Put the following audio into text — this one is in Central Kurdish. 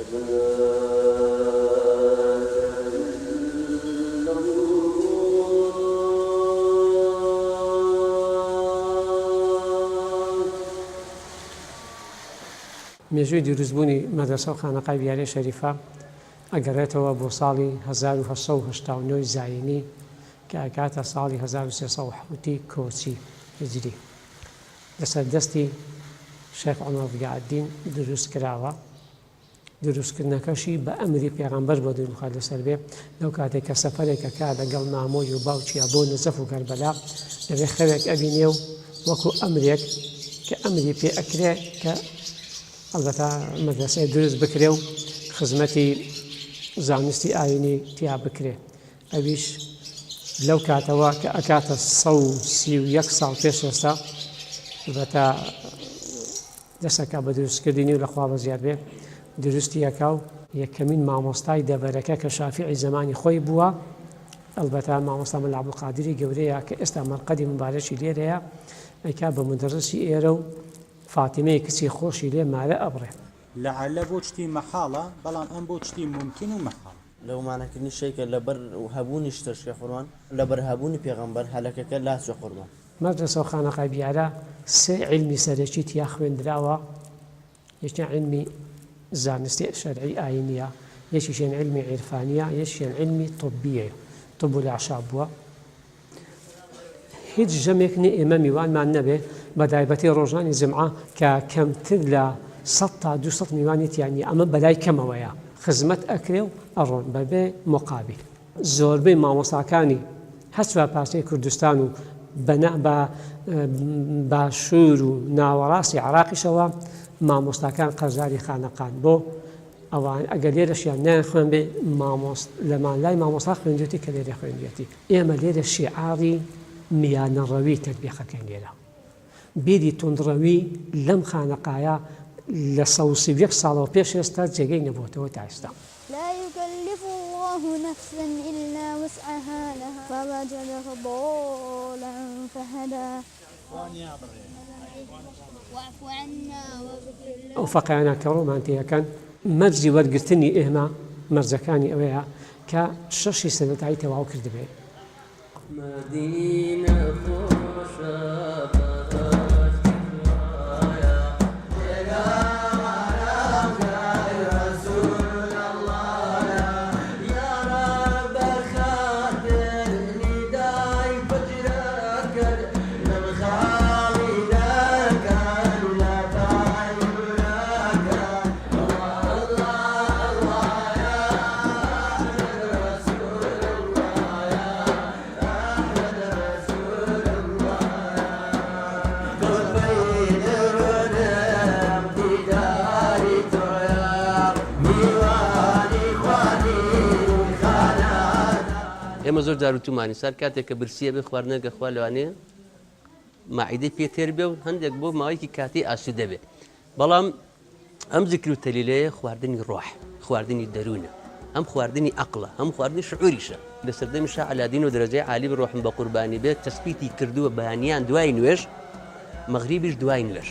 مێژووی دروستبوونی مەدرەسە و خانەقای بیارەی شەریفە ئەگەڕێتەوە بۆ ساڵی 1889 زایینی کە ئەکاتە ساڵی 1307 کۆچی، هیجری. لەسەر دەستی شێخ عومەر ضیاءالدین دروست کراوە. دروستکردنەکەشی بە ئەمری پێغەمبەر بۆ درود خوای لەسەر بێ لەو کاتێک کە سەفەرێک ئەکا لەگەڵ مامۆی و باوکیا بۆ نەجەف و کەربەلا دەبێ خەوێک ئەبینێ و وەکو ئەمرێک کە ئەمری پێ ئەکرێ کە ئەلبەتە مەدرەسەیە دروست بکرێ و خزمەتی زانستی ئاینی تیا بکرێ ئەویش لەو کاتەوە کە ئەکاتە 131 ساڵ پێش ئێستا ئەلبەتە دەست ئەکا بە دروستکردنی و لە خوا بەزیاد بێ دروستی ئەکا و یەکەمین مامۆستای دەڤەرەکە کە شافیعی زەمانی خۆی بووە ئەڵبەتە مامۆستا مەلا عەبدولقادری گەورەیە کە ئێستا مەرقەدی موبارەکی لێرەیە ئەیکا بە مودەڕسی ئێرە و فاتیمەی کچی خۆشی لێ مارە ئەبڕێ. لعل بۆ چتی مەحاڵە، بەڵام ان بۆ چتی مومکین و مەحاڵە. لەومانەکردنی شەیکە لەبەر هەبوونی شتەشکە قوربان، لەبەر هەبوونی پێغەمبەر هەلەکەکە لاچوە قوربان. مەدرەسە و خانەقای بیارە سێ عیلمی سەرەکی تیا خوێندراوە، یەکیان عیلمی زانستی شەرعی ئاینیە، یەکیشیان عیلمی عیرفانیە، یەکیشیان عیلمی طبیە، طب الاعشاب بووە. هیچ ژەمێک نیە ئێمە میوانمان نەبێ بەتایبەتی ڕۆژانی جمعە کە کەمتر لە سەد تا 200 میوانی تیا نیە ئەمە بەلای کەمەوەیە خزمەت ئەکرێ و ئەڕۆن بەبێ مقابل. زۆربەی مامۆستاکانی هەر چوار پارچەی کوردستان و بە باشوور و ناوەڕاستی عێراقیشەوە مامۆستاکان قەرزاری خانەقان بۆ ئەوان ئەگەر لێرەشیان نەیان خوێنبێ مامۆست لەمان لای مامۆستا خوێندوێتی کە لێرە خوێندوێتی ئێمە لێرە شیعاری میانەڕەوی تەتبیقەکەین لێرە بیری توندڕەوی لەم خانەقایە لە 131 ساڵەوە پێش ئێستا جێگەی نەبووەتەوە تا ئێستا. لا يكلف اللە نفسا الا وسعها لها ووجدک ضالا فهدی واعف عنا واغفر لنا. ئەو فەقێیانە کە ڕوومان تێ ئەکەن مەرجی وەرگرتنی ئێمە مەرجەکانی ئەوەیە کە شەشی سەرەتایی تەواو کردبێ. مەدینە خۆشە بەهەشتی خوایە لێرە ئارامگای ڕەسوول اللەیە یاڕەب بەخاتر نیدای فەجرەکەت من خاڵی دەکەن لە پەنجورەکەت اللە اللە یا ئەحمەد ڕەسوول اللە یا ئەحمەد ڕەسوول اللە قوبەی دەروونم دیداری تۆیە میوانی خوانی خانەدان. ئێمە زۆر جار وتومانە ئینسان کاتێک کە برسیە بێ خواردنێک ئەخوا لەوانەیە مەعیدەی پێ تێر بێ و هەندێک بۆ ماوەیەکی کاتی ئاسوودە بێ بەڵام ئەم زیکر و تەلیلەیە خواردنی ڕۆح، خواردنی دەروونە، هەم خواردنی ئەقڵە، هەم خواردنی شعوریشە. لە سەردەمی شا عەلادین و دەرەجەی عالی ڕۆحم بە قوربانی بێت تەسبیتی کردووە بەیانیان دوای نوێژ، مەغریبیش دوای نوێژ.